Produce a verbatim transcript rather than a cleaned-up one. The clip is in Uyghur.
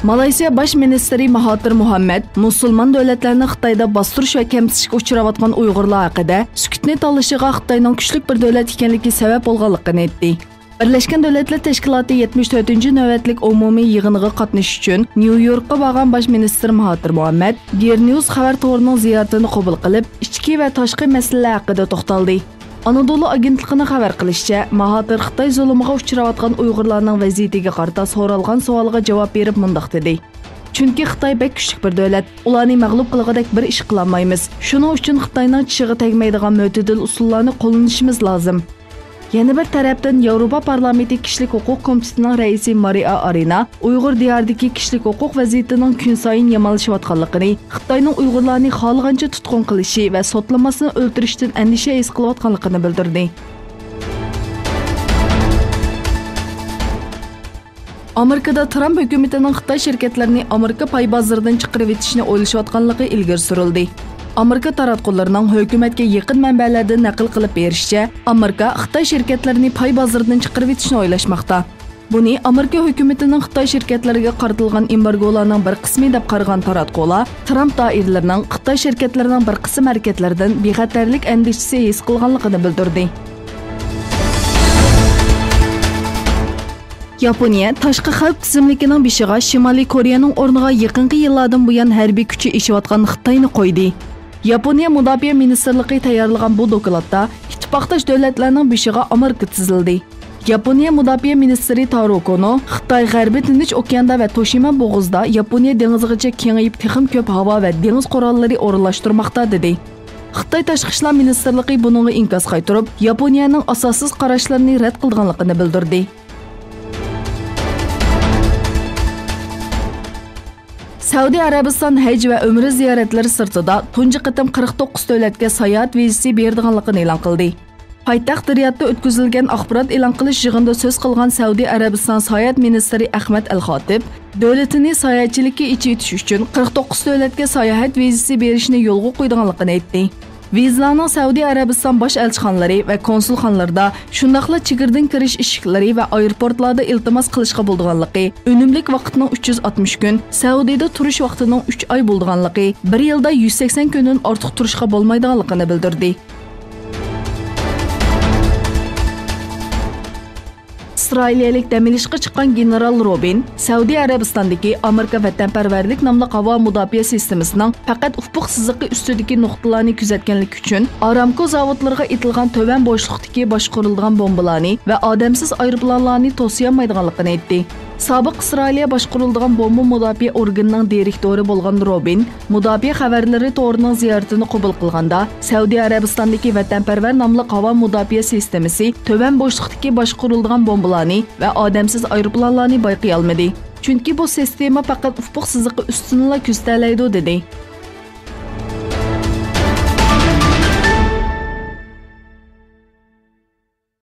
مالايسىيا باش مىنىستىرى ماھاتىر مۇھەممەد مۇسۇلمان دۆلەتلەرنىڭ خىتايدا باستۇرۇش ۋە كەمسىتىشكە ئۇچراۋاتقان ئۇيغۇرلار ھەققىدە سۈكۈتنى تاللىشىغا خىتاينىڭ كۈچلۈك بىر دۆلەت ئىكەنلىكى سەۋەب بولغانلىقىنى ئېيتتى. بىرلەشكەن دۆلەتلەر تەشكىلاتى يەتمىش تۆتىنچى نۆۋەتلىك ئومۇمىي يىغىنىغا قاتنىشىش ئۈچۈن نيۇ يوركقا بارغان باش مىنىستىر ماھاتىر مۇھەممەد گىر نيۇز خەۋەر تورىنىڭ زىيارىتىنى قوبۇل قىلىپ، ئىچكى ۋە تاشقى مەسىلىلەر ھەققىدە توختالدى. ئانادولۇ ئاگېنتلىقىنىڭ خەۋەر قىلىشىچە، ماھاتىر خىتاي زۇلۇمىغا ئۇچراۋاتقان ئۇيغۇرلارنىڭ ۋەزىيىتىگە قارىتا سورالغان سوئالغا جاۋاب بېرىپ مۇنداق دېدى: «چۈنكى خىتاي بەك كۈچلۈك بىر دۆلەت، ئۇلارنى مەغلۇپ قىلغۇدەك بىر ئىش قىلالمايمىز. شۇنىڭ ئۈچۈن خىتاينىڭ چىشىغا تەگمەيدىغان مۆتىدىل ئۇسۇللارنى قوللىنىشىمىز لازىم.» يەنە بىر تەرەپتىن، ياۋروپا پارلامېنتى كىشىلىك ھوقۇق كومىتېتىنىڭ رەئىسى مارىئا ئارېنا ئۇيغۇر دىيارىدىكى كىشىلىك ھوقۇق ۋەزىيىتىنىڭ كۈنسايىن يامانلىشىۋاتقانلىقىنى، خىتاينىڭ ئۇيغۇرلارنى خالىغانچە تۇتقۇن قىلىشى ۋە سوتلىماستىن ئۆلتۈرۈشتىن ئەندىشە ھېس قىلىۋاتقانلىقىنى بىلدۈردى. ئامېرىكىدا ترامپ ھۆكۈمىتىنىڭ خىتاي شىركەتلىرىنى ئامېرىكا پاي بازىرىدىن چىقىرىۋېتىشنى ئويلىشىۋاتقانلىقى ئىلگىرى سۈرۈلدى. ئامېرىكا تاراتقۇلىرىنىڭ ھۆكۈمەتكە يېقىن مەنبەلەردىن نەقىل قىلىپ بېرىشىچە، ئامېرىكا خىتاي شىركەتلىرىنى پاي بازىرىدىن چىقىرىۋېتىشنى ئويلاشماقتا. بۇنى ئامېرىكا ھۆكۈمىتىنىڭ خىتاي شىركەتلىرىگە قارىتىلغان ئېمبارگولارنىڭ بىر قىسمى دەپ قارىغان تاراتقۇلار ترامپ دائىرىلىرىنىڭ خىتاي شىركەتلىرىنىڭ بىر قىسىم ھەرىكەتلىرىدىن بىخەتەرلىك ئەندىشىسى ھېس قىلغانلىقىنى بىلدۈردى. ياپونىيە تاشقى خەۋپ تىزىملىكىنىڭ بېشىغا شىمالىي كورېيەنىڭ ئورنىغا يېقىنقى يىللاردىن بۇيان ھەربىي كۈچى ئېشىۋاتقان خىتاينى قويدى. ياپونىيە مۇداپىئە مىنىستىرلىقى تەييارلىغان بۇ دوكلاتتا ئىتتىپاقداش دۆلەتلەرنىڭ بېشىغا ئامېرىكا تىزىلدى. ياپونىيە مۇداپىئە مىنىستىرى تارو كونو خىتاي غەربىي تىنچ ئوكياندا ۋە توشىما بوغۇزدا ياپونىيە دېڭىزىغىچە كېڭىيىپ، تېخىمۇ كۆپ ھاۋا ۋە دېڭىز قوراللىرى ئورۇنلاشتۇرماقتا، دېدى. خىتاي تاشقى ئىشلار مىنىستىرلىقى بۇنىڭغا ئىنكاس قايتۇرۇپ، ياپونىيەنىڭ ئاساسسىز قاراشلىرىنى رەت قىلىدىغانلىقىنى بىلدۈردى. سەئۇدى ئەرەبىستان ھەج ۋە ئۆمرە زىيارەتلىرى سىرتىدا تۇنجى قېتىم قىرىق توققۇز دۆلەتكە ساياھەت ۋىزىسى بېرىدىغانلىقىنى ئېلان قىلدى. پايتەخت رىيادتا ئۆتكۈزۈلگەن ئاخبارات ئېلان قىلىش يىغىنىدا سۆز قىلغان سەئۇدى ئەرەبىستان ساياھەت مىنىستىرى ئەخمەت ئەل خاتىب، دۆلىتىنى ساياھەتچىلىككە ئېچىۋېتىش ئۈچۈن قىرىق توققۇز دۆلەتكە ساياھەت ۋىزىسى بېرىشنى يولغا قويىدىغانلىقىنى ئېيتتى. ۋىزىلارنىڭ سەئۇدى ئەرەبىستان باش ئەلچىخانىلىرى ۋە كونسۇلخانىلىرىدا، شۇنداقلا چېگرىدىن كىرىش ئىشىكلىرى ۋە ئايروپورتلاردا ئىلتىماس قىلىشقا بولىدىغانلىقى، ئۈنۈملۈك ۋاقىتنىڭ ئۈچ يۈز ئاتمىش كۈن، سەئۇدىدا تۇرۇش ۋاقتىنىڭ ئۈچ ئاي بولىدىغانلىقى، بىر يىلدا يۈز سەكسەن كۈندىن ئارتۇق تۇرۇشقا بولمايدىغانلىقىنى بىلدۈردى. ئىسرائىلىيەلىك دەم ئېلىشقا چىققان گېنېرال روبىن سەئۇدى ئەرەبىستاندىكى ئامېرىكا ۋەتەنپەرۋەرلىك ناملىق ھاۋا مۇداپىئە سىستېمىسىنىڭ پەقەت ئۇپۇق سىزىقى ئۈستىدىكى نۇقتىلارنى كۆزەتكەنلىكى ئۈچۈن ئارامكو زاۋۇتلىرىغا ئېتىلغان تۆۋەن بوشلۇقتىكى باشقۇرۇلىدىغان بومبىلارنى ۋە ئادەمسىز ئايروپىلانلارنى توسىيالمايدىغانلىقىنى ئېيتتى. سابىق ئىسرائىلىيە باشقۇرۇلىدىغان بومبا مۇداپىئە ئورگىنىنىڭ دىرېكتورى بولغان روبىن مۇداپىئە خەۋەرلىرى تورىنىڭ زىيارىتىنى قوبۇل قىلغاندا، سەئۇدى ئەرەبىستاندىكى ۋەتەنپەرۋەر ناملىق ھاۋا مۇداپىئە سىستېمىسى تۆۋەن بوشلۇقتىكى باشقۇرۇلىدىغان بومبىلارنى ۋە ئادەمسىز ئايروپىلانلارنى بايقىيالمىدى. چۈنكى بۇ سىستېما پەقەت ئۇپۇق سىزىقى ئۈستىنىلا كۆزىتەلەيدۇ، دېدى.